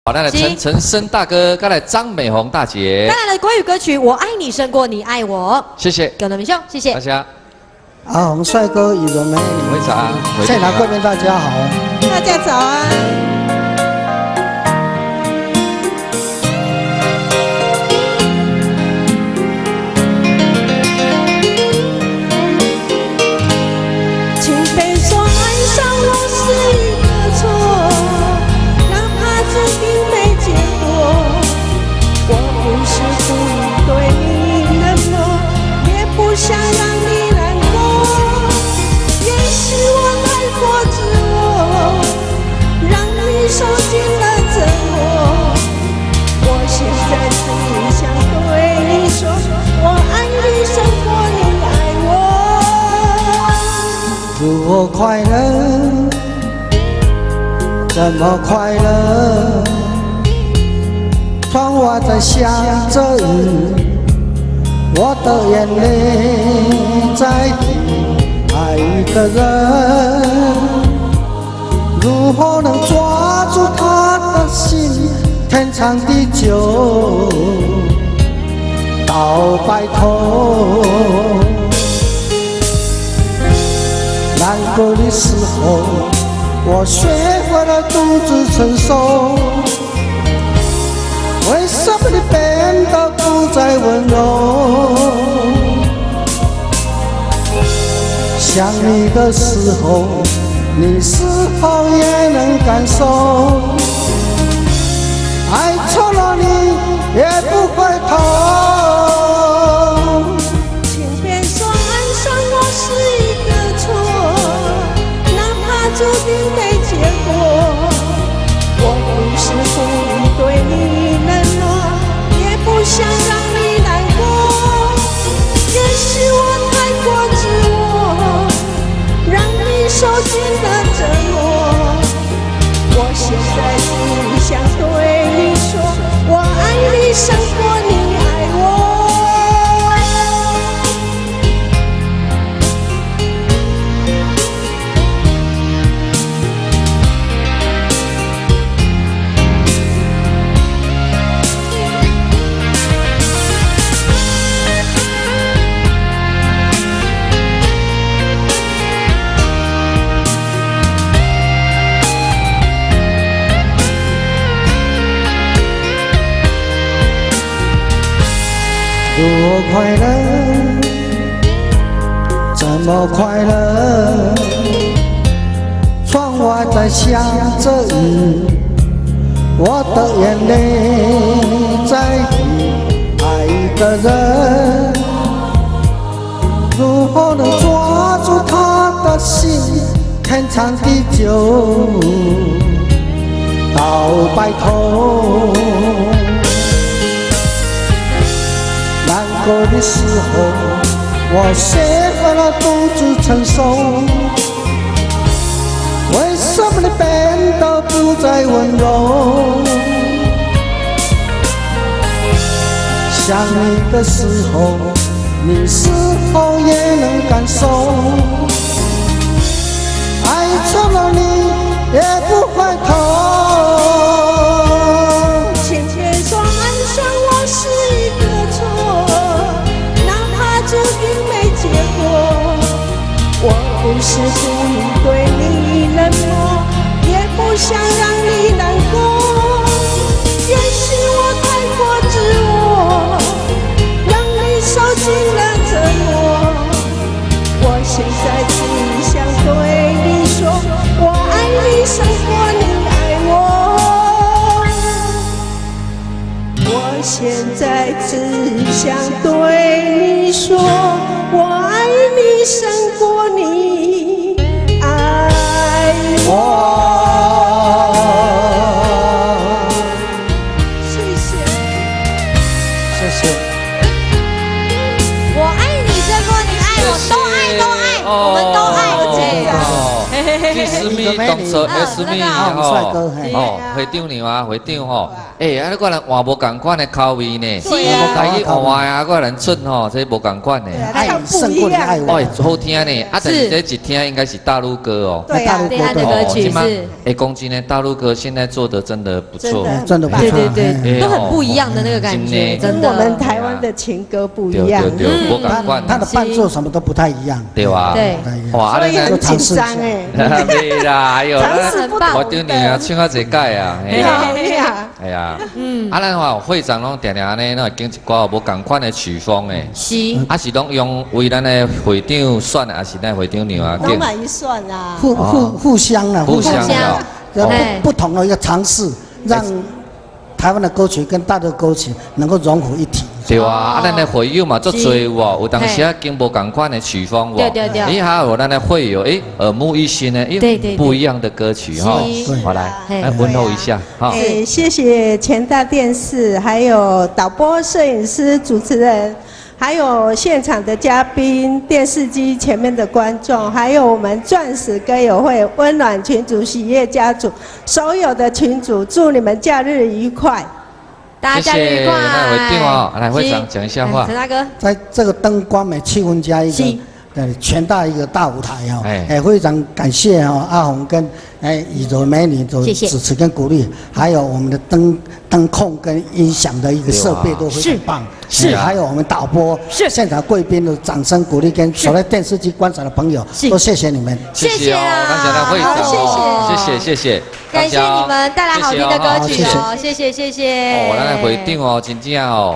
好，咱來陳陳昇大哥，佮來張美紅大姐。帶來的國語歌曲《我愛你勝過你愛我》。謝謝，各位民眾，謝謝大家。阿紅帥哥與榮美女，早安，現場貴賓大家好，大家早安。請別說愛上我是一個錯，哪怕注定沒結果。我不是故意對你冷落，也不想讓你難過。也許我太過自我，讓你受盡了折磨。我現在只想對你說，我愛你勝過你愛我。如何快樂？怎麼快樂？窗外在下着雨，我的眼淚在滴。愛一個人，如何能抓住他的心？天長地久到白頭。難過的時候，我學會了獨自承受。為什麼你變得不再溫柔？想你的時候，你是否也能感受？愛錯了你也不回頭。請別說愛上我是一個錯，哪怕注定沒結果。我不是故意對你冷落，也不想讓你難過。也許我太過自我，讓你受盡了折磨。我現在只想對你說，我愛你勝過你愛我。如何快樂？怎麼快樂？窗外在下着雨，我的眼淚在滴。愛一個人，如何能抓住他的心？天長地久到白頭。難過的時候，我學會了獨自承受。為什麼你變得不再溫柔？想你的時候，你是否也能感受？愛錯了你也不回頭。請別說愛上我是一個錯，哪怕注定沒結果。我不是故意對你冷漠，也不想讓你難過。也許我太過自我，讓你受盡了折磨。我現在只想對你說，我愛你勝過你愛我。我現在只想對你說，我愛你勝過你愛我。謝謝，謝謝。我愛你勝過你愛我，都愛都愛，我們都愛。哦，這是咪當初 S 咪吼？哦，會長娘啊，會長吼，欸，啊，你閣來換無仝款的口味呢？對啊。台語換換啊，閣來出吼，這無仝款的。愛勝過你愛我。哦，好聽呢，啊，但是這一聽應該是大陸歌哦。對啊，對岸的歌曲是。欸，講真的，大陸歌現在做的真的不錯，真的不錯，對對對，都很不一樣的那個感覺，真的。跟我們台灣的情歌不一樣，對對，無仝款。他的伴奏什麼都不太一樣。對啊。對。哇，所以很緊張哎。沒啦，哎呦，我頂年啊，唱較濟屆啊，哎呀，哎呀，啊，咱話會長攏定定按呢，攏會揀一寡無仝款的曲風的，是，啊是攏用為咱的會長選的，還是咱會長娘啊？攏嘛伊選啊，互相啊，互相啊，不同的一個嘗試，讓台灣的歌曲跟大陸歌曲能夠融合一體。對啊，啊，咱的會友嘛足濟有哦，有當時啊揀無仝款的曲風無？對對對。你還有咱的會友，欸，耳目一新的，欸，不一樣的歌曲哈。好來，來問候一下哈。欸，謝謝全大電視，還有導播、攝影師、主持人，還有現場的嘉賓、電視機前面的觀眾，還有我們鑽石歌友會溫暖群組、喜悅家族所有的群組，祝你們假日愉快。大家愉快。來會長哦，來會長講一下話。陳大哥，在這個燈光美、氣氛加一個，全大一個大舞台哦。哎，非常感謝哦，阿紅跟哎宇宙美女的支持跟鼓勵，還有我們的燈控跟音響的一個設備都非常棒。是，還有我們導播，是現場貴賓的掌聲鼓勵，跟守在電視機觀賞的朋友，都謝謝你們。謝謝啊，感謝會長，謝謝謝謝，感謝你們帶來好聽的歌曲哦，謝謝謝謝。哦，咱的會長哦，真正哦。